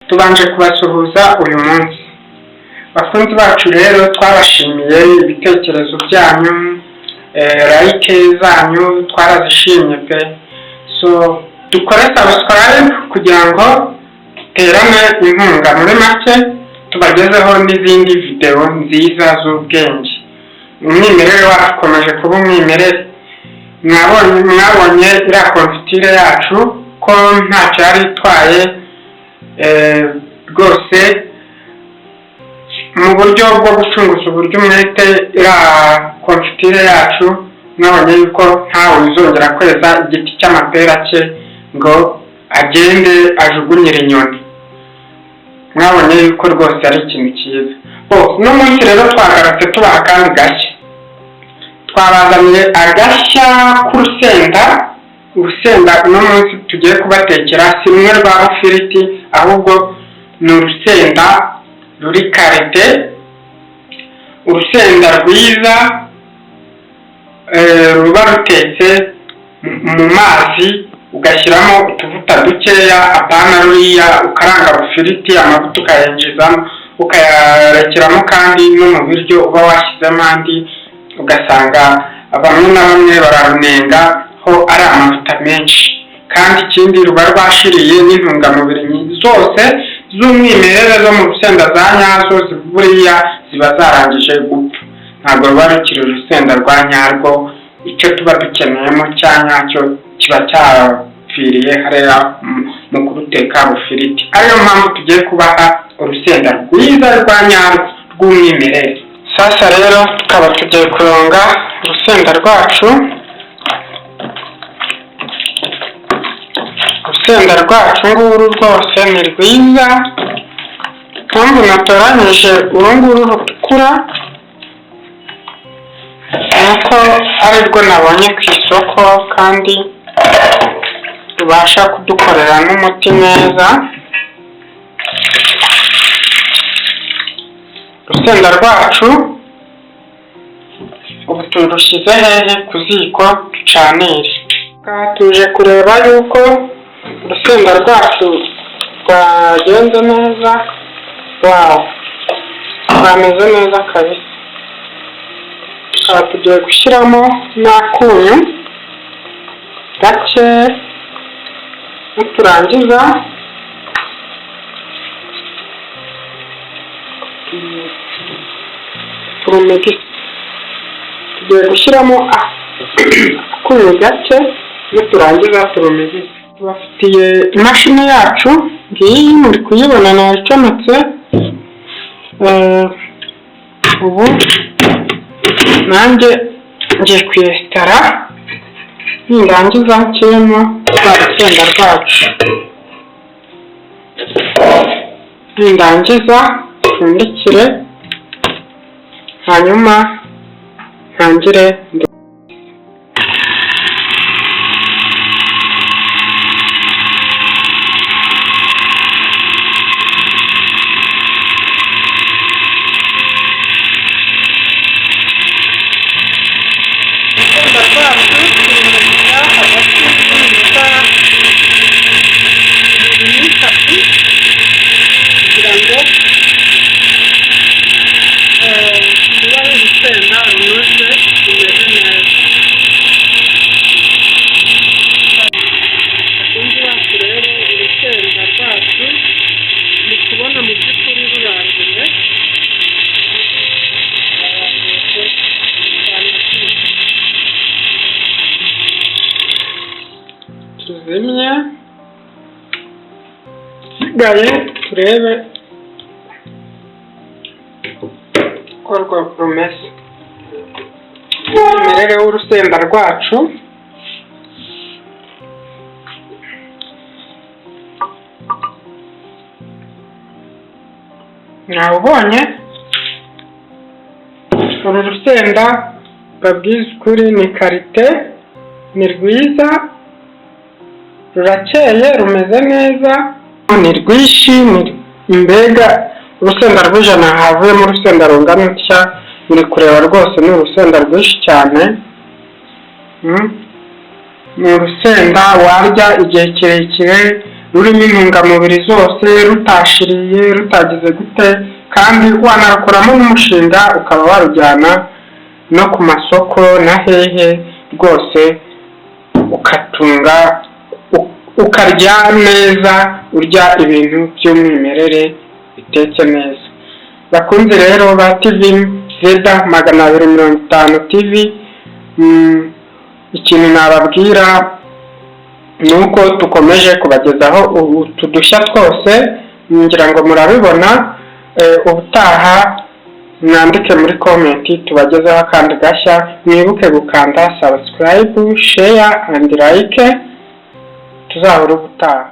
Tubanje kubasuhuza uyu munsi. Bakunzi bacu rero, twabashimiye ibitekerezo byanyu, like zanyu twarazishimye pe. So dukore subscribe kugira ngo duterane inkunga, muri make tubagezeho n'izindi videwo nziza z'ubwenge. Umwimerere wacu ukomeje kuba umwimerere. Mwabonye iriya confiture yacu ko ntacyo yari itwaye rwose mu buryo bwo gucunguza uburyo umwete. Iriya confiture yacu mwabonye yuko ntawe uzongera kweza igiti cy'amapera cye ngo agende ajugunyire inyoni. Mwabonye yuko rwose ari ikintu cyiza. Uno munsi rero twagarutse tubaha akandi gashya. Twabazaniye agashya k'urusenda. Urusenda uno munsi tugiye kubatekera si rumwe rwa bufiriti, ahubwo ni urusenda ruri qualité, urusenda rwiza ruba rutetse mu mazi, ugashyiramo utuvuta dukeya, apana ruriya ukaranga bufiriti, amavuta ukayinjizamo ukayarekeramo, kandi no mu biryo uba washyizemo andi, ugasanga bamwe na bamwe bararunenga ho ari amavuta menshi. Kandi ikindi, ruba rwashiriye n'intungamubiri zose z'umwimerere zo mu rusenda za nyazo, buriya ziba zarangije gupfa, ntabwo ruba rukiri urusenda rwa nyarwo. Icyo tuba dukeneyemo cya nyacyo kiba cyapfiriye hariya mu kuruteka bufiriti. Ariyo mpamvu tugiye kubaha urusenda rwiza rwa nyarwo rw'umwimerere. Sasa rero tukaba tugiye kuronga urusenda rwacu. Urusenda rwacu nguru rwose ni rwiza. Impamvu natoranyije uru nguru rutukura ni uko ari rwo nabonye ku isoko kandi rubasha kudukorera n'umuti neza. Urusenda rwacu ubu turushyize hehe? Ku ziko, ducanire. Tuje kureba yuko urusenda rwacu rwagenze neza. Wow, rwameze neza kabisa. Tukaba tugiye gushyiramo n'akunyu gake. Niturangiza turumigise. Tugiye gushyiramo akunyu gake, niturangiza turumigise. Tubafitiye imashini yacu, ngiyi muri kuyibona, nayicometse. Ubu nanjye ngiye kuyesitara, nindangiza nshyiremo rwa rusenda rwacu, nindangiza mpfundikire, hanyuma ntangire. Urusenda rwacu turumurika hagati y'iminota 2 n'3 kugira ngo rube ari urusenda runoze, rumeze neza. Bakunzi bacu rero, urusenda rwacu ndi kubona mu by'ukuri ruranguye, ruraranguye pe cyane. Tuzimye, isigaye turebe uko rumeze, umwimerere w'urusenda rwacu. Mwawubonye uru rusenda, babwize ukuri, ni qualité, ni rwiza, rurakeye, rumeze neza, ni rwinshi. Mbega urusenda rw'ijana havuyemo urusenda rungana utya! Muri kureba rwose ni urusenda rwinshi cyane. Ni urusenda warya igihe kirekire. rurimo intungamubiri zose, rutashiriye, rutagize gute, kandi wanarukoramo n'umushinga, ukaba warujyana no ku masoko na hehe rwose, ugatunga, ukarya neza, urya ibintu by'umwimerere bitetse neza. Bakunzi rero ba TV Zeda 250 TV, ikintu nababwira ni uko dukomeje kubagezaho utu dushya twose, ngira ngo murabibona. Ubutaha mwandike muri comment tubagezeho akandi gashya. Mwibuke gukanda subscribe, share and like. Tuzahora ubutaha.